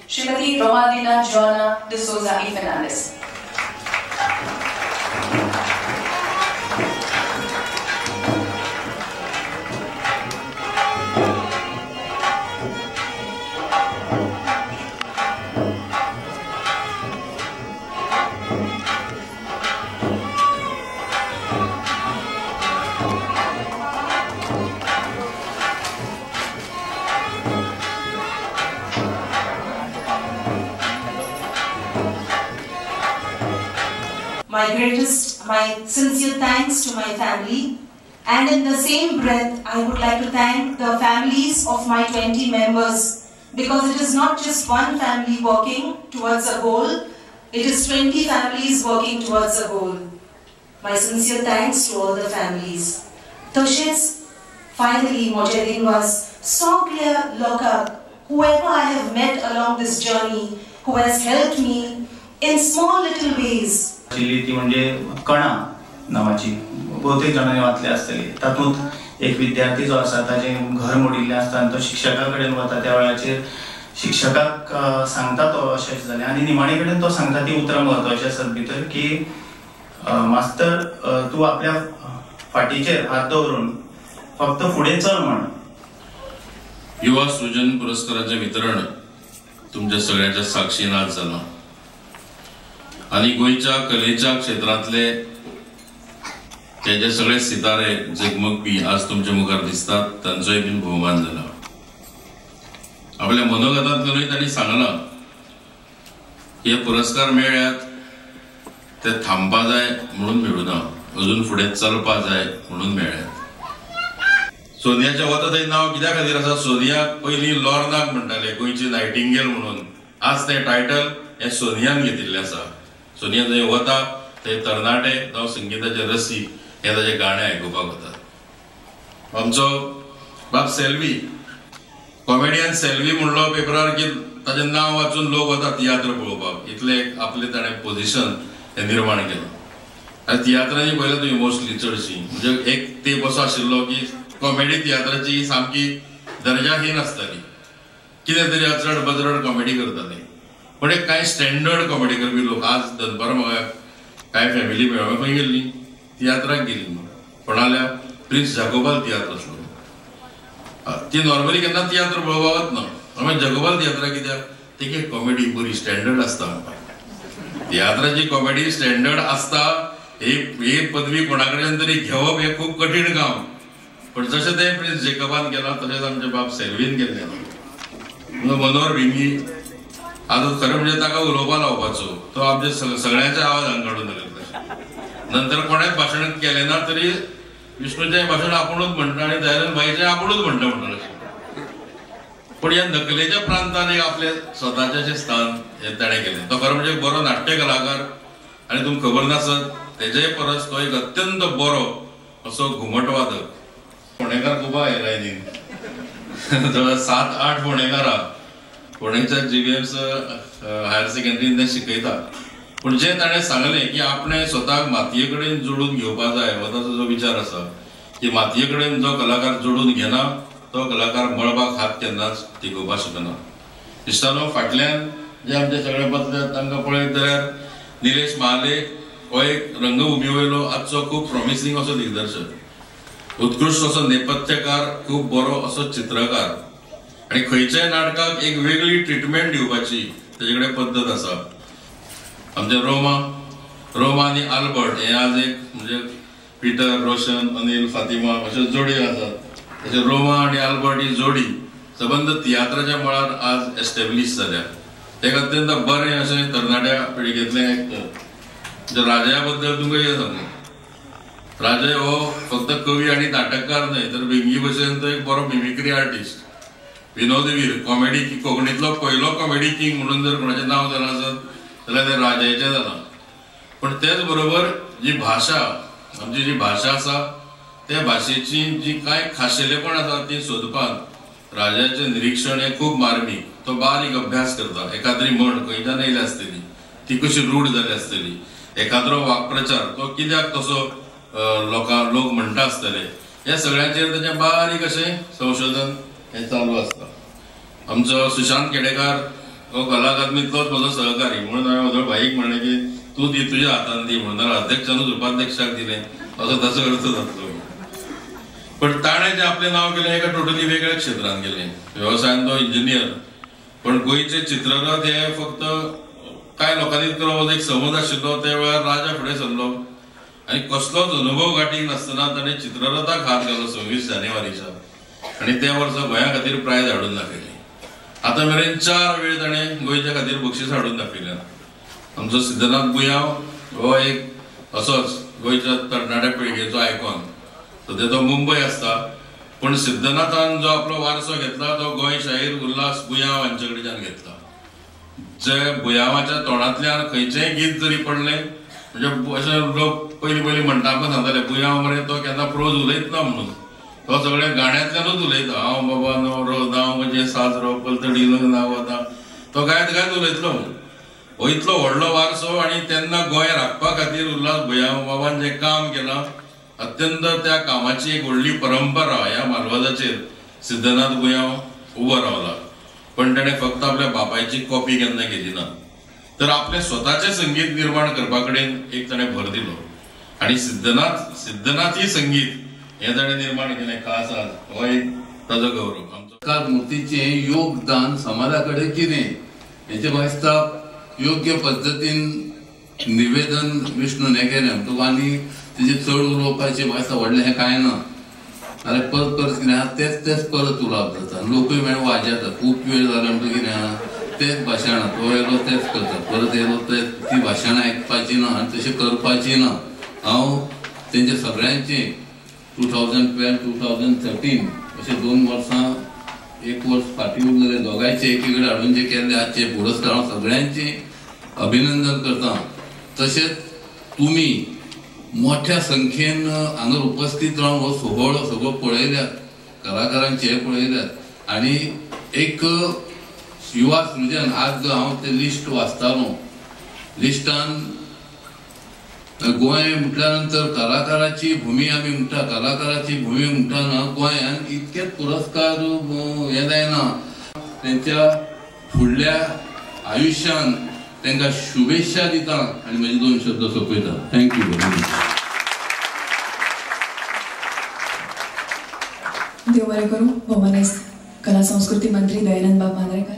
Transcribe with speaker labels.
Speaker 1: Shrimati Romaldina Joanna D'Souza E. Fernandez.
Speaker 2: My sincere thanks to my family, and in the same breath I would like to thank the families of my 20 members, because it is not just one family working towards a goal, it is 20 families working towards a goal. My sincere thanks to all the families. Toshes, finally म्हजे दिनवास सगळ्या लोकांक, whoever I have met along this journey, who has helped me in small little ways.
Speaker 3: ती म्हणजे कणा नावाची बहुतेक जाणांनी वाचली आसतली. तातूंत एक विद्यार्थी जो आसा ताजें घर मोडिल्लें आसता आनी तो शिक्षका कडेन वता. त्या वेळाचेर शिक्षकाक सांगता तो अशें जालें आनी निमाणे कडेन तो सांगता ती उतरां म्हत्वाची आसात भितर की मास्तर तूं आपल्या फाटीचेर हात दवरून फक्त फुडें चल म्हण.
Speaker 4: युवा सृजन पुरस्काराचें वितरण तुमच्या सगळ्यांच्या साक्षीन आज जालां आनी गोंयच्या कलेच्या क्षेत्रांतले ते जे सगळे सितारे झगमगपी आज तुमच्या मुखार दिसतात तांचोय बीन भोवमान जाला. आपल्या मनोगतांतल्यानूय तांणी सांगलां हे पुरस्कार मेळ्ळ्यात ते थांबपा जाय म्हणून मेळुना, अजून फुडें चलपा जाय म्हणून मेळ्ळ्यात. सोनियाच्या वता थंय नांव कित्या खातीर आसा? सोनियाक पयलीं लॉर्नाक म्हणटाले, गोंयची नायटिंगेल म्हणून. आज तें टायटल हें सोनियान घेतिल्लें आसा. सोनिया जंय वता थंय तरणाटे जावं संगिताचे रसीक हे ताजें गाणें आयकुपाक वतात. आमचो बाब सेल्वी, कॉमेडियन सेल्वी म्हणलो पेपरार की ताजें नांव वाचून लोक वतात तियात्र पळोवपाक. इतलें एक आपलें ताणें पोजिशन हें निर्माण केलां. आनी तियात्रांनी पळयलां तुमी मोस्टली चडशीं म्हणजे एक तेंप असो आशिल्लो की कॉमेडी तियात्राची सामकी दर्जाहीन आसताली, कितें तरी अचरड बजरड कॉमेडी करताले. पण एक कांय स्टँडर्ड कॉमेडी करपी लोक आज दनपार म्हाका कांय फॅमिली मेळ्ळो खंय गेल्ली तियात्राक गेल्ली, कोणाल्या प्रिन्स जागोबाल तियात्र आसलो. ती नॉर्मली केन्ना तियात्र पळोवपाक वतना, मागीर जागोबाल तियात्रा कित्याक ती कॉमेडी बरी स्टँडर्ड आसता. तियात्राची कॉमेडी स्टँडर्ड आसता ही पदवी कोणा कडल्यान तरी घेवप हें खूब कठीण काम. पण जशें तें प्रिन्स जेकबान केलां तशेंच आमचे बाब सेल्वीन केल्लें. मनोहर भिंगी आतां खरें म्हणजे ताका उलोवपा लावपाचो, तो आमच्या सगळ्यांचे आवाज हांगा काडून दवरता. नंतर कोणेंच भाशण केलें ना तरी विष्णूचें भाशण आपुणूच म्हणटा आनी दयानंद भाईचें आपुणूच म्हणटा म्हणटा. पूण ह्या नकलेच्या प्रांतान एक आपलें स्वताचें अशें स्थान हें ताणें केलें. तो खरें म्हणजे बरो नाट्य कलाकार आनी तुमकां खबर नासत तेजेय परस तो एक अत्यंत बरो असो घुमटवादक. फोंडेकार खूब आहा लायनीन, 7-8 फोंडेकारां फोंडेच्या GVMS higher सेकंडरीन तें शिकयता. पूण जें ताणें सांगलें की आपणें स्वताक मातये कडेन जोडून घेवपा जाय हो ताचो जो विचार आसा की मातये कडेन जो कलाकार जोडून घेना तो कलाकार मळबाक हात केन्नाच तिगोवपाक शकना. इश्टानो, फाटल्यान जे आमचे सगळे बसल्यात तांकां पळयत जाल्यार निलेश महाले हो एक रंगभुमी वयलो आजचो खूब प्रॉमिसींग असो दिग्दर्शक, उत्कृश्ट असो नेपथ्यकार, खूब बरो असो चित्रकार आनी खंयच्याय नाटकाक एक वेगळी ट्रिटमेंट दिवपाची ताजे कडेन पद्दत आसा. आमचे रोमा आनी आल्बर्ट हे आज एक म्हणजे पिटर, रोशन, अनिल, फातिमा अश्यो जोडयो आसात. तशें रोमा आनी आल्बर्ट ही जोडी सबंद तियात्राच्या मळार आज एस्टेब्लीश जाल्या. एक अत्यंत बरें अशें तरणाट्या पिळगेंतलें एक्टर. राजया बद्दल तुमकां कितें सांगू, राजय हो फक्त कवी आनी नाटककार न्हय तर भिंगी भशेन तो एक बरो मिमिक्री आर्टिस्ट, विनोदवीर, कॉमेडी कोंकणींतलो पयलो कॉमेडी किंग म्हणून जर कोणाचें नांव जालां आसत जाल्यार तें राजयाचें जालां. पण तेच बरोबर जी भाशा आमची जी भाशा आसा त्या भाशेची जी कांय खाशेलेपण आसा ती सोदपाक राजाचें निरिक्षण हें खूब मार्मीक. तो बारीक अभ्यास करता. एकाद्री म्हण खंयच्यान येयल्या आसतली, ती कशी रूढ जाली आसतली, एकाद्रो वाक्प्रचार तो कित्याक तसो लोक म्हणटा आसतले, ह्या सगळ्यांचेर ताचें बारीक अशें संशोधन हें चालू आसता. आमचो सुशांत केडेकार हो कला अकादमीतलोच म्हजो सहकारी म्हणून हांवें म्हजो भाईक म्हणलें की तूं दी तुज्या हातान दी म्हणून, जाल्यार अध्यक्षानूच उपाध्यक्षाक दिलें असो ताचो अर्थ जातलो. पण ताणें जें आपलें नांव केलें एका टोटली वेगळ्या क्षेत्रान केलें. वेवसायान तो इंजिनियर, पण गोंयचे चित्ररथ हे फक्त कांय लोकांनीच करप एक समज आशिल्लो. त्या वेळार राजा फुडें सरलो आनी कसलोच अनुभव गांठीक नासतना ताणें चित्ररथाक हात घालो 26 जानेवारीच्या आनी त्या वर्सा गोंया खातीर प्रायज हाडून दाखयलें. आतां मेरेन 4 वेळ ताणें गोंयच्या खातीर बक्षीस हाडून दाखयलें. आमचो सिद्धनाथ बुयांव हो एक असोच गोंयच्या तरणाट्या पिळगेचो आयकॉन. सद्या तो मुंबय आसता, पण सिद्धनाथान जो आपलो वारसो घेतला तो गोंय शाहीर उल्हास बुयांव हांचे कडच्यान घेतला. जे बुयांवाच्या तोंडांतल्यान खंयचेंय गीत जरी पडलें म्हणजे अशें लोक पयलीं पयलीं म्हणटा आमकां सांगताले बुयांव मरे तो केन्ना प्रोज उलयतना म्हणून, तो सगळें गाण्यांतल्यानूच उलयता. हांव बाबा न्हवरो नांव म्हणजे साजरो पलतडी लग्नाक वता, तो गायत गायत उलयतलो म्हणून. हो इतलो व्हडलो वारसो आनी तेन्ना गोंय राखपा खातीर उल्हास बुयांव बाबान जें काम केलां अत्यंत त्या कामाची एक व्हडली परंपरा ह्या मालवजाचेर सिद्धनाथ बुयांव उबो रावला. पण ताणें फक्त आपल्या बापायची कॉपी केन्ना केली ना, तर आपलें स्वताचें संगीत निर्माण करपा कडेन एक ताणें भर दिलो आनी सिद्धनाथी संगीत हें ताणें निर्माण केलें खास आज हो एक ताजो गौरव. आमचो
Speaker 5: मूर्तीचें योगदान समाजा कडेन कितें हेचें म्हाका दिसता योग्य पद्दतीन निवेदन विष्णून हें केलें म्हणटकूच आनी तेजें चड उलोवपाचें म्हाका दिसता व्हडलें हें कांय ना. जाल्यार परत परत कितें आहा तेच तेच परत उलोवप जाता, लोकूय मागीर वाजेता खूब वेळ जालो म्हणटकीर कितें आहा तेच भाशणां, तो येयलो तेच करता, परत येयलो तेच, ती भाशणां आयकपाची ना आनी तशें करपाची ना. हांव तेंचे सगळ्यांचें 2012 2013 अशें 2 वर्सां 1 वर्स फाटीं उरलें दोगांयचे एकी कडेन हाडून जे केल्ले आजचे पुरस्कार हांव सगळ्यांचें अभिनंदन करता. तशेंच तुमी मोठ्या संख्येन हांगा उपस्थित रावन हो सुवाळो सगळो पळयल्यात, कलाकारांचे हे पळयल्यात आनी एक युवा सृजन आज हांव तें लिस्ट वाचतालो, लिस्टान गोंय म्हटल्या नंतर कलाकाराची भूमी आमी म्हणटा, कलाकाराची भूमी म्हणटाना गोंयान इतकेच पुरस्कार हे जायना. तेंच्या फुडल्या आयुश्यान तांकां शुभेच्छा दिता आनी म्हजे 2 शब्द सोंपयता. Thank you very much.
Speaker 1: देव बरें करूं. भोवमानेस्त कला संस्कृती मंत्री दयानंद बाब मांद्रेकर.